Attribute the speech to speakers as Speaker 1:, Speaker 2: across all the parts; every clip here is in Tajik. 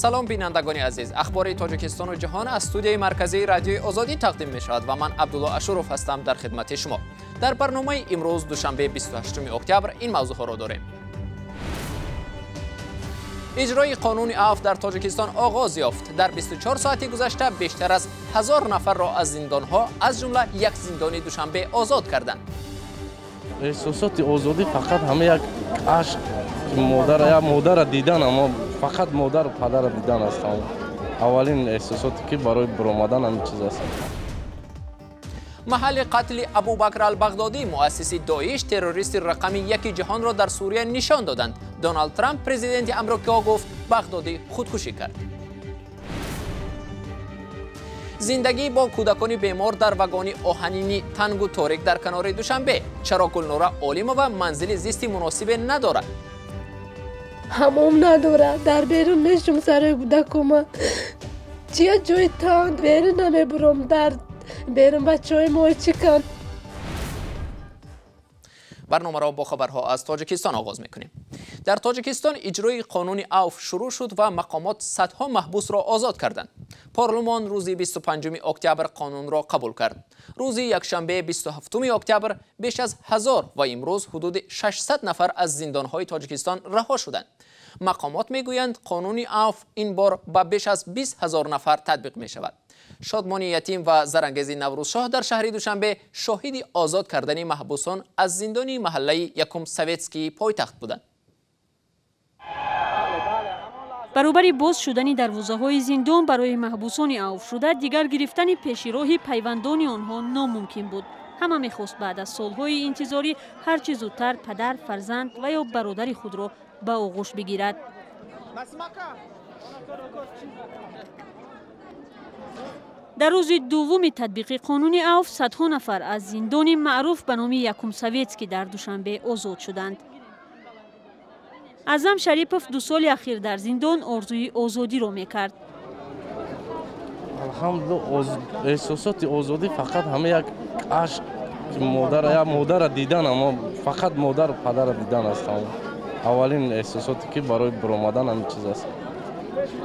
Speaker 1: Салом бинандагони азиз. Ахбори Тоҷикистону ҷаҳон аз студияи марказии Радиои Озодӣ тақдим мешавад ва ман Абдулло Ашуров ҳастам дар хидмати шумо. Дар барномаи имрӯз душанбе 28 октябр ин мавзӯъҳоро дорем. Иҷрои қонуни афв дар Тоҷикистон оғоз ёфт. Дар 24 соати гузашта бештар аз 1000 нафарро аз зиндонҳо, аз ҷумла як зиндони Душанбе озод карданд.
Speaker 2: Эҳсосоти озодӣ фақат ҳама як ашк, модара, модара дидан, аммо фақат модару падара дидан аст. Аввалин эҳсосоте ки барои баромадан ҳамин чиз аст.
Speaker 1: Маҳалли қатли Абубакр ал-Бағдодӣ, муассиси Доиш, террористи рақами яки ҷаҳонро дар Сурия нишон доданд. Доналд Трамп, президенти Амрико, гуфт Бағдодӣ худкушӣ кард. Зиндагӣ бо кӯдакони бемор дар вагони оҳанини тангу торик дар канори Душанбе. Чаро Гулнора Олимова манзили зисти муносибе надорад?
Speaker 3: Ҳамом надорад, дар берун мешум сарои кӯдакома. Чия ҷои танг, берун намебурам, дар берун бачаҳои мо чӣ кан.
Speaker 1: Барномаро бо хабарҳо аз Тоҷикистон оғоз мекунем. Дар Тоҷикистон иҷрои қонуни авф шурӯъ шуд ва мақомот садҳо маҳбусро озод карданд. Парлумон рӯзи 25 октябр қонунро қабул кард. Рӯзи якшанбе 27 октябр беш аз 1000 ва имрӯз ҳудуди 600 нафар аз зиндонҳои Тоҷикистон раҳо шуданд. Мақомот мегӯянд қонуни авф ин бор ба беш аз 20 ҳазор нафар татбиқ мешавад. Шодмони Ятим ва Зарангези Наврӯзшоҳ дар шаҳри Душанбе шоҳиди озод кардани маҳбусон аз зиндони маҳаллаи якум Советскии пойтахт буданд.
Speaker 4: Баробари боз шудани дарвозаҳои зиндон барои маҳбусони авфшуда, дигар гирифтани пешироҳи пайвандони онҳо номумкин буд. Ҳама мехост баъд аз солҳои интизорӣ ҳарчи зудтар падар, фарзанд ва ё бародари худро ба оғӯш бигирад. Дар рӯзи дуввуми татбиқи қонуни авф садҳо нафар аз зиндони маъруф ба номи Якум Советский дар Душанбе озод шуданд. Аъзам Шарипов 2 соли ахир дар зиндон орзуи озодиро мекард.
Speaker 2: Алҳамдулиллоҳ, эҳсосоти озодӣ фақат ҳама як ашк, модара, модара дидан, аммо фақат модару падара дидан аст. Аввалин эҳсосоте ки барои баромадан ҳамин чиз аст.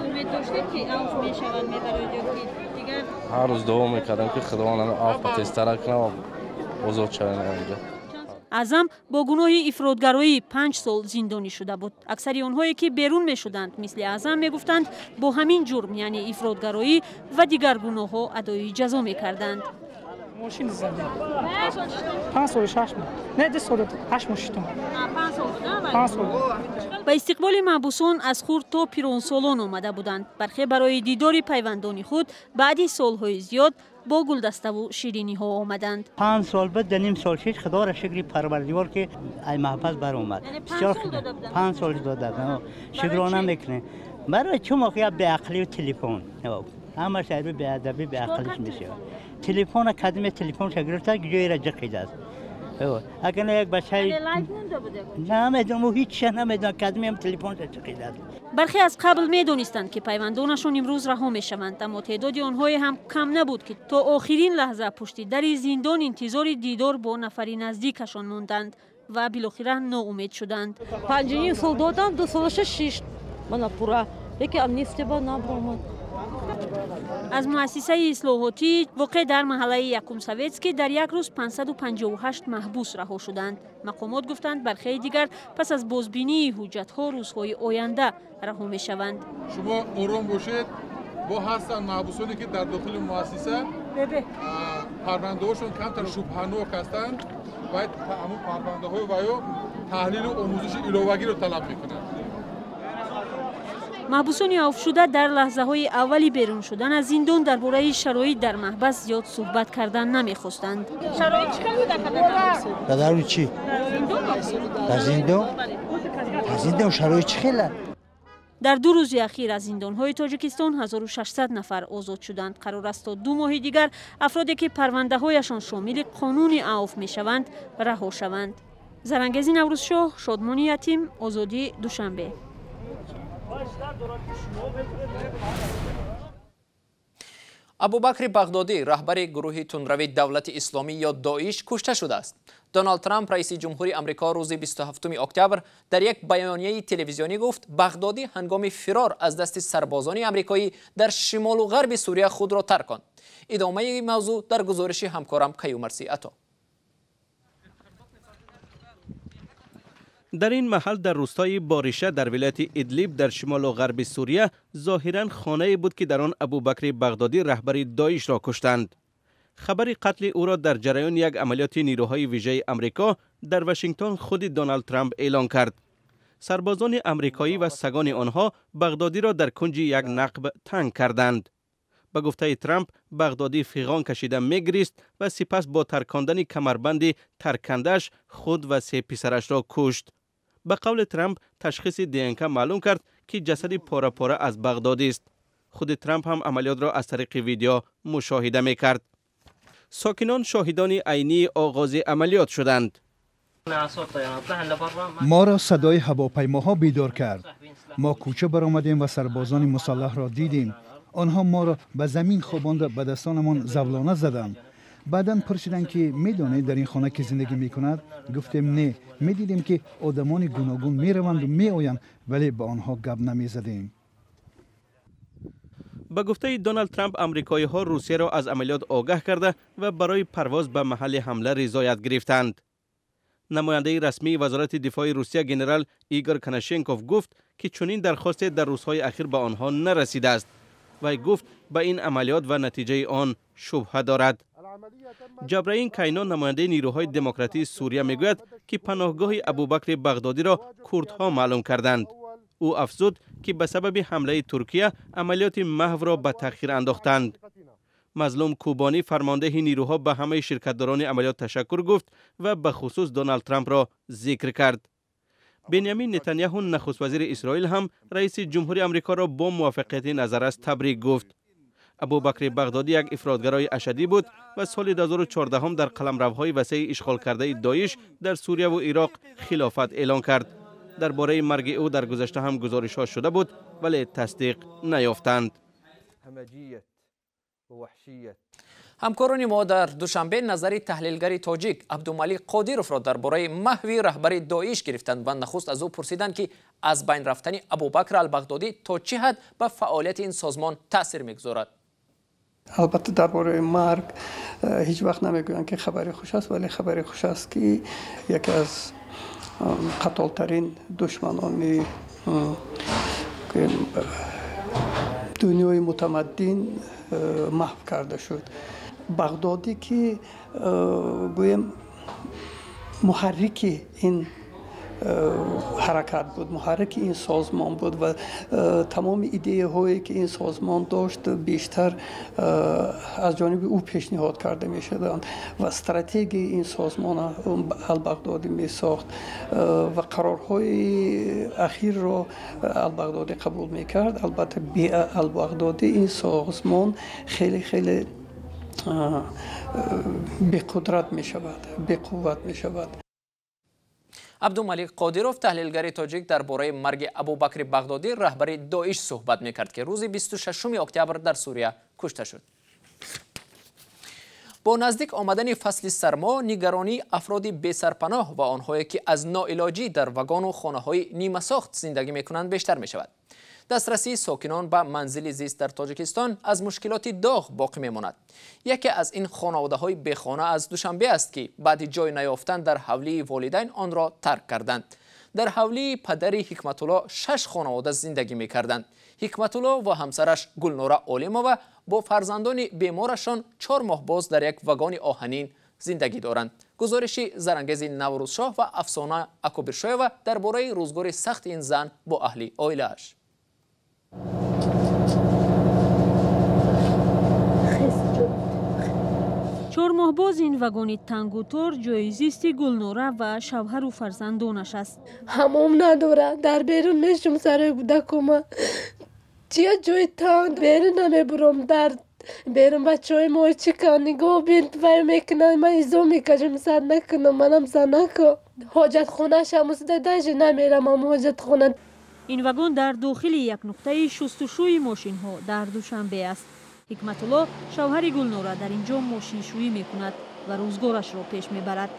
Speaker 4: Умед доштед ки авф мешавад, мебароед ё ки дигар?
Speaker 2: Ҳар рӯз дуо мекардам ки Худованд ҳамин авфро тезтар кунад ва озод шавем онҷо.
Speaker 4: Аъзам бо гуноҳи ифротгароӣ 5 сол зиндонӣ шуда буд. Аксари онҳое ки берун мешуданд, мисли Аъзам мегуфтанд, бо ҳамин ҷурм, яъне ифротгароӣ ва дигар гуноҳҳо адои ҷазо мекарданд.
Speaker 5: Мошин задем. 5 сол 6 моҳ. Не, 2 сол 8 моҳ шитум.
Speaker 4: 5 сол буда?
Speaker 5: 5 сол.
Speaker 4: Ба истиқболи маҳбусон аз хурд то пиронсолон омада буданд. Бархе барои дидори пайвандони худ баъди солҳои зиёд бо гулдаставу шириниҳо омаданд.
Speaker 6: 5 сол буд, ним сол шид, Худоро шукри Парвардигор ки ай маҳбас баромад. 5 сол дода буданд. Шукрона мекунем. Барои чӣ мо як беақлию телефон. Ҳамаш айрӯ беадабӣ, беақлиш мешавад. Телефона кадиме телефонша гирифта, ҷойра ҷиқидааст. Агар на як бачаи намедонам, ҳеҷ намедонам, кадимеам телефонша ҷиқидааст.
Speaker 4: Бархе аз қабл медонистанд ки пайвандонашон имрӯз раҳо мешаванд, аммо теъдоди онҳое ҳам кам набуд ки то охирин лаҳза пушти дари зиндон интизори дидор бо нафари наздикашон монданд ва билохира ноумед шуданд.
Speaker 7: 5,5 сол додам, 2 солаша шишт. Мана пура. Яке амнистия ба набромад.
Speaker 4: Аз муассисаи ислоҳотӣ воқеъ дар маҳаллаи Якум Советский дар як рӯз 558 маҳбус раҳо шуданд. Мақомот гуфтанд бархеи дигар пас аз бозбинии ҳуҷҷатҳо рӯзҳои оянда раҳо мешаванд.
Speaker 8: Шумо ором бошед, бо ҳастанд маҳбусоне ки дар дохили муассиса парвандаҳошон камтар шубҳанок ҳастанд ва ҳамон парвандаҳои ваё таҳлилу омӯзиши иловагиро талаб мекунанд.
Speaker 4: Маҳбусони авфшуда дар лаҳзаҳои аввали берун шудан аз зиндон дар бораи шароит дар маҳбас зиёд суҳбат кардан намехостанд. Шароит чӣ хел буда?
Speaker 9: Дар чӣ? Дар зиндон? Дар зиндон шароит чӣ хел?
Speaker 4: Дар 2 рӯзи ахир аз зиндонҳои Тоҷикистон 1600 нафар озод шуданд. Қарор аст то 2 моҳи дигар афроде ки парвандаҳояшон шомили қонуни авф мешаванд раҳо шаванд. Зарангези Наврӯзшоҳ, Шодмони Ятим, Озодӣ, Душанбе.
Speaker 1: Абубакри Бағдодӣ, раҳбари гурӯҳи тундрави Давлати Исломӣ ё Доиш, кушта шудааст. Доналд Трамп, раиси ҷумҳури Амрико, рӯзи 27 октябр дар як баёнияи телевизионӣ гуфт, Бағдодӣ ҳангоми фирор аз дасти сарбозони амрикоӣ дар шимолу ғарби Сурия худро тарконд. Идомаи мавзӯъ дар гузориши ҳамкорам Каюмарси Ато.
Speaker 10: Дар ин маҳал дар рӯстои Бориша дар вилояти Идлиб дар шимолу ғарби Сурия зоҳиран хонае буд, ки дар он Абубакри Бағдодӣ, раҳбари Доишро куштанд. Хабари қатли ӯро дар ҷараёни як амалиёти нирӯҳои вижаи Амрико дар Вашингтон худи Доналд Трамп эълон кард. Сарбозони амрикоӣ ва сагони онҳо Бағдодиро дар кунҷи як нақб танг карданд. Ба гуфтаи Трамп, Бағдодӣ фиғон кашида мегирист ва сипас бо таркондани камарбанди таркандааш худ ва се писарашро кушт. Ба қавли Трамп, ташхиси ДНК маълум кард, ки ҷасади пора-пора аз Бағдодист. Худи Трамп ҳам амалиётро аз тариқи видео мушоҳида мекард. Сокинон шоҳидони айнии оғози амалиёт шуданд.
Speaker 11: Моро садои ҳавопаймоҳо бедор кард. Мо кӯча баромадем ва сарбозони мусаллаҳро дидем. Онҳо моро ба замин хобонда, ба дастонамон завлона заданд. Баъдан пурсиданд, ки медонед, дар ин хона ки зиндагӣ мекунад? Гуфтем, не. Медидем, ки одамони гуногун мераванду меоянд, вале ба онҳо гап намезадем.
Speaker 10: Ба гуфтаи Доналд Трамп, амрикоиҳо Русияро аз амалиёт огаҳ карда ва барои парвоз ба маҳалли ҳамла ризоят гирифтанд. Намояндаи расмии Вазорати дифои Русия, генерал Игор Конашенков, гуфт, ки чунин дархосте дар рӯзҳои ахир ба онҳо нарасидааст. Вай гуфт, ба ин амалиёт ва натиҷаи он шубҳа дорад. Ҷабраин Кайно, намояндаи нирӯҳои демократии Сурия, мегӯяд, ки паноҳгоҳи Абубакри Бағдодиро курдҳо маълум карданд. Ӯ афзуд, ки ба сабаби ҳамлаи Туркия амалиёти маҳвро ба таъхир андохтанд. Мазлум Кубонӣ, фармондеҳи нирӯҳо, ба ҳамаи ширкатдорони амалиёт ташаккур гуфт ва ба хусус Доналд Трампро зикр кард. Бенямин Нетаняҳу, нахуствазири Исроил, ҳам раиси ҷумҳури Амрикоро бо муваффақияти назаррас табрик гуфт. Абубакри Бағдодӣ як ифротгарои ашадӣ буд ва соли 2014 дар қаламравҳои васеи ишғолкардаи Доиш дар Сурияву Ироқ хилофат эълон кард. Дар бораи марги ӯ дар гузашта ҳам гузоришҳо шуда буд, вале тасдиқ наёфтанд.
Speaker 1: Ҳамкорони мо дар Душанбе назари таҳлилгари тоҷик Абдумалик Қодировро дар бораи маҳви раҳбари Доиш гирифтанд ва нахуст аз ӯ пурсиданд, ки аз байн рафтани Абубакр Албағдодӣ то чӣ ҳад ба фаъолияти ин созмон таъсир мегузорад.
Speaker 12: Албатта, дар бораи марг ҳеҷ вақт намегӯянд, ки хабари хуш аст, вале хабари хуш аст, ки яке аз қатолтарин душманони дунёи мутамаддин маҳв карда шуд. Бағдодӣ, ки гӯем муҳаррики ин ҳаракат буд, муҳаррики ин созмон буд ва тамоми идеяҳое, ки ин созмон дошт, бештар аз ҷониби ӯ пешниҳод карда мешуданд ва стратегияи ин созмон Албағдодӣ месохт ва қарорҳои ахирро Албағдодӣ қабул мекард. Албатта, бе Албағдодӣ ин созмон хеле хеле беқудрат мешавад, беқувват мешавад.
Speaker 1: Абдумалик Қодиров, таҳлилгари тоҷик, дар бораи марги Абубакри Бағдодӣ, раҳбари Доиш, суҳбат мекард, ки рӯзи 26 октябр дар Сурия кушта шуд. Бо наздик омадани фасли сармо, нигаронии афроди бесарпаноҳ ва онҳое, ки аз ноилоҷӣ дар вагону хонаҳои нимасохт зиндагӣ мекунанд, бештар мешавад. Дастрасии сокинон ба манзили зист дар Тоҷикистон аз мушкилоти доғ боқӣ мемонад. Яке аз ин хонаводаҳои бехона аз Душанбе аст, ки баъди ҷой наёфтан дар ҳавлии волидайн онро тарк карданд. Дар ҳавлии падари Ҳикматулло шаш хонавода зиндагӣ мекарданд. Ҳикматулло ва ҳамсараш Гулнора Олимова бо фарзандони беморашон 4 моҳ боз дар як вагони оҳанин зиндагӣ доранд. Гузориши Зарангези Наврӯзшоҳ ва Афсона Акобиршоева дар бораи рӯзгори сахти ин зан бо аҳли оилааш.
Speaker 4: 4 моҳ боз ин вагони тангу тор ҷои зисти Гулнора ва шавҳару фарзандонаш аст.
Speaker 3: Ҳамом надорад, дар берун мешум сарои кӯдакома. Чия ҷои танг, берун намебуром. Дар берун бачаҳои мо чӣ кан, нигоҳ бин, вай мекунанд, ман изо мекашам, сар накунам, манам занако. Ҳоҷатхонаашам усуда, даже намерам ам ҳоҷатхона.
Speaker 4: Ин вагон дар дохили як нуқтаи шустушӯи мошинҳо дар Душанбе аст. Ҳикматулло, шавҳари Гулнора, дар ин ҷо мошиншӯӣ мекунад ва рӯзгорашро пеш мебарад.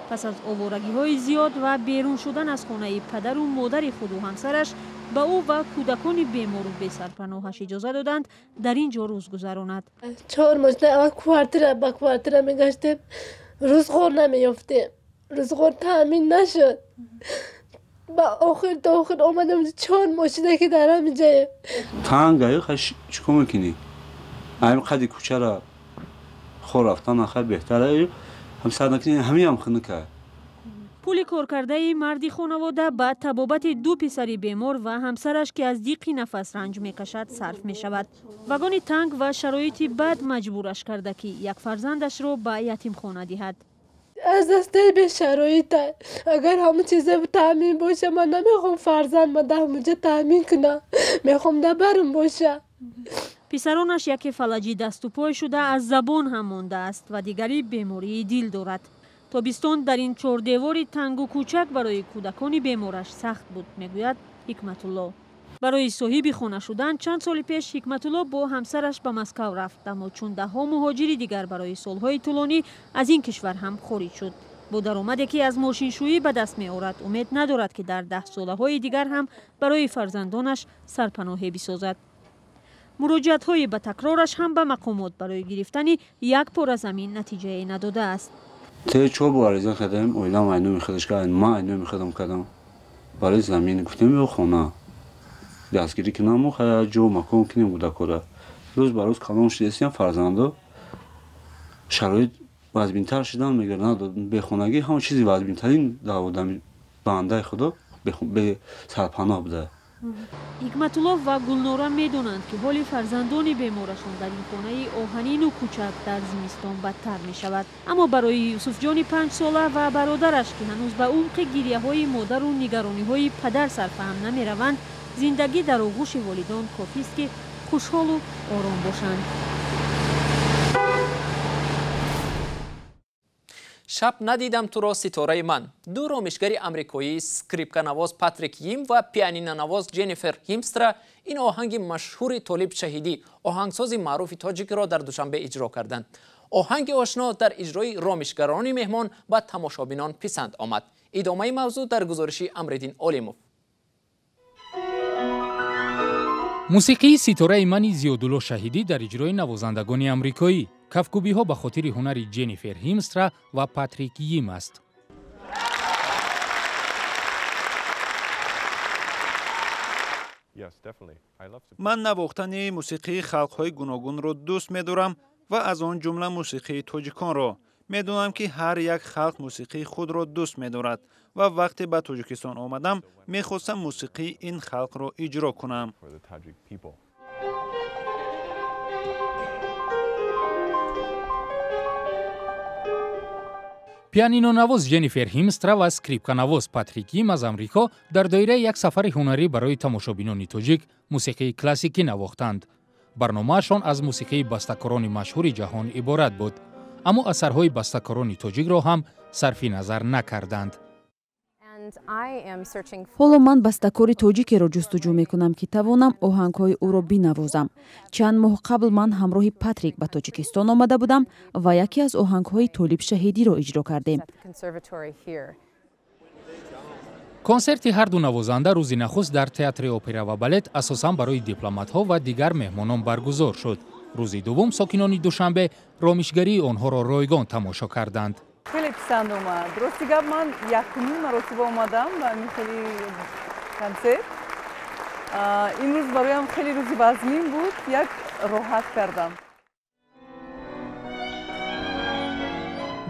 Speaker 4: Пас аз оворагиҳои зиёд ва берун шудан аз хонаи падару модари худу ҳамсараш, ба ӯ ва кӯдакони бемору бесарпаноҳаш иҷоза доданд дар ин ҷо рӯз гузаронад.
Speaker 3: 4 моҳ аввал квартира ба квартира мегаштем, рӯзғор намеёфтем, рӯзғор таъмин нашуд. Ба охир то охир омадам, 4 моҳ шуда ки дар ҳамин ҷоем.
Speaker 13: Тангаю хай чикор мекунӣ? Ҳамин қади кӯчара хор рафтан хай беҳтара, ҳам сар накунӣ, ҳамин ҳам хунука.
Speaker 4: Пули коркардаи марди хонавода ба табобати 2 писари бемор ва ҳамсараш, ки аз диқи нафас ранҷ мекашад, сарф мешавад. Вагони танг ва шароити бад маҷбураш карда, ки як фарзандашро ба ятимхона диҳад.
Speaker 3: Аз дастаи бешароита, агар ҳамон чиза таъмин боша, ман намехоҳам фарзанд ма дар ҳамонҷа таъмин кунам, мехоҳам дар барам боша.
Speaker 4: Писаронаш яке фалаҷи дасту пой шуда, аз забон ҳам мондааст ва дигари бемории дил дорад. Тобистон дар ин чордевори тангу кӯчак барои кӯдакони бемораш сахт буд, мегӯяд Ҳикматулло. Барои соҳиби хона шудан чанд соли пеш Ҳикматулло бо ҳамсараш ба Москав рафт, аммо чун даҳҳо муҳоҷири дигар барои солҳои тӯлонӣ аз ин кишвар ҳам хориҷ шуд. Бо даромаде ки аз мошиншӯӣ ба даст меорад, умед надорад, ки дар 10 солаҳои дигар ҳам барои фарзандонаш сарпаноҳе бисозад. Муроҷиатҳои ба такрораш ҳам ба мақомот барои гирифтани як пора замин натиҷае надодааст.
Speaker 13: Те 4 бор ариза кардем, оилам айноми худаш кард, ман айноми худам кардам. Барои замин гуфтем ё хона дастгирӣ кунам, ҷо макон кунем кӯдакора. Рӯз ба рӯз калон шудастем, фарзандо шароит вазбинтар шудан мегарданд. Бехонагӣ ҳама чизи вазбинтарин дар одами бандаи худо бесарпаноҳ буда.
Speaker 4: Ҳикматулло ва Гулнора медонанд, ки ҳоли фарзандони беморашон дар ин хонаи оҳанину кӯчак дар зимистон бадтар мешавад. Аммо барои Юсуфҷони 5 сола ва бародараш, ки ҳанӯз ба умқи гирияҳои модару нигарониҳои падар сарфаҳм намераванд, зиндагӣ дар оғӯши волидон кофист, ки хушҳолу ором бошанд.
Speaker 1: Шаб надидам туро, ситораи ман. 2 ромишгари амрикоӣ, скрипканавоз Патрик Йим ва пианинонавоз Ҷеннифер Ҳимстра, ин оҳанги машҳури Толиб Шаҳидӣ, оҳангсози маъруфи тоҷикро дар Душанбе иҷро карданд. Оҳанги ошно дар иҷрои ромишгарони меҳмон ба тамошобинон писанд омад. Идомаи мавзӯъ дар гузориши Амриддин Олимов.
Speaker 14: Мусиқии ситораи мани Зиёдулло Шаҳидӣ дар иҷрои навозандагони амрикоӣ. Кафкӯбиҳо ба хотири ҳунари Ҷеннифер Ҳимстра ва Патрик Йим аст.
Speaker 15: Ман навохтани мусиқии халқҳои гуногунро дӯст медорам ва аз он ҷумла мусиқии тоҷиконро. Медонам, ки ҳар як халқ мусиқии худро дӯст медорад ва вақте ба Тоҷикистон омадам, мехостам мусиқии ин халқро иҷро кунам.
Speaker 14: Пианинонавоз Ҷеннифер Ҳимстра ва скрипканавоз Патрик Йим аз Амрико дар доираи як сафари ҳунарӣ барои тамошобинони тоҷик мусиқии классикӣ навохтанд. Барномаашон аз мусиқии бастакорони машҳури ҷаҳон иборат буд, аммо асарҳои бастакорони тоҷикро ҳам сарфи назар накарданд.
Speaker 16: Ҳоло ман бастакори тоҷикеро ҷустуҷӯ мекунам, ки тавонам оҳангҳои ӯро бинавозам. Чанд моҳ қабл ман ҳамроҳи Патрик ба Тоҷикистон омада будам ва яке аз оҳангҳои Толиб Шаҳидиро иҷро кардем.
Speaker 14: Консерти ҳарду навозанда рӯзи нахуст дар театри опера ва балет асосан барои дипломатҳо ва дигар меҳмонон баргузор шуд. Рӯзи дуввум сокинони Душанбе ромишгарии онҳоро ройгон тамошо карданд.
Speaker 17: Хеле писанд омад. Рости гап, ман якумин маротиба омадам ба ҳамин хели консерт. Имрӯз бароям хеле рӯзи вазнин буд, як роҳат кардам.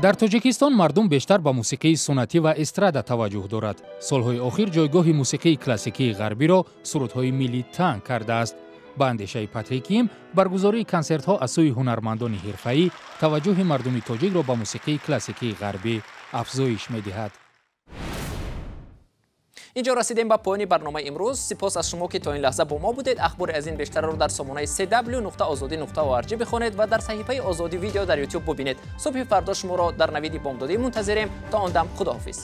Speaker 14: Дар Тоҷикистон мардум бештар ба мусиқии суннатӣ ва эстрада таваҷҷӯҳ дорад. Солҳои охир ҷойгоҳи мусиқии классикии ғарбиро сурудҳои миллӣ танг кардааст. Ба андешаи Патрик Йим, баргузории консертҳо аз сӯи ҳунармандони ҳирфаӣ таваҷҷӯҳи мардуми тоҷикро ба мусиқии классикии ғарбӣ афзоиш медиҳад.
Speaker 1: Инҷо расидем ба поёни барномаи имрӯз. Сипос аз шумо, ки то ин лаҳза бо мо будед. Ахбори аз ин бештарро дар сомонаи cw.ozodi.org бихонед ва дар саҳифаи Озодӣ видео дар YouTube бубинед. Субҳи фардо шуморо дар навиди бомдодӣ мунтазирем. То он дам худоҳофиз.